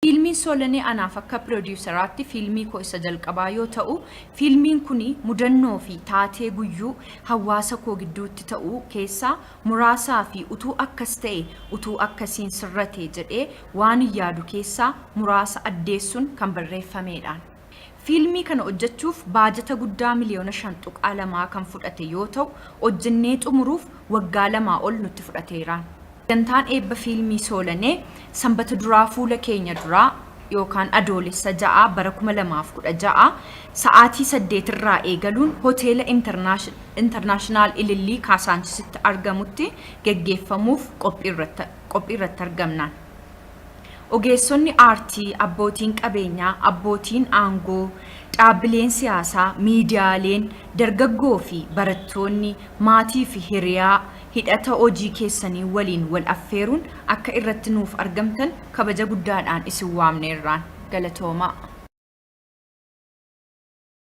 Fiilmiin Soolanee anaaf akka piroodiyusaraatti fiilmii koo isa jalqabaa yoo ta'u, fiilmiin kun mudannoo fi taatee guyyuu hawaasa koo gidduutti ta'u keessaa muraasaa fi utuu akkas ta'e, utuu akkasiin sirrate jedhee waan yaadu keessaa muraasa addeessuun kan barreeffameedhaan. Fiilmii kana hojjechuuf baajata guddaa miliyoona 5.2 kan fudhate yoo ta'u, hojjennee xumuruuf waggaa 2 ol nutti fudhateeraan. Sagantaan eebba fiilmii Soolanee Sanbata duraa fuula keenya duraa yookaan Adoolessa 6 bara 2016 sa'aatii 8 irraa eegaluun Hoteela Intarnaashinaal Ilillii Kaasaanchisitti argamutti geggeeffamuuf qophii irratti argamnaan. Ogeessonni aartii, abbootiin qabeenyaa, abbootiin aangoo, dhaabbileen siyaasaa, miidiyaaleen, dargaggoo fi barattoonni, maatii fi hiriyaa hidhata hojii keessanii waliin wal affeeruun akka irratti nuuf argamtan kabaja guddaadhaan isin waamneerraan. Galatoomaa.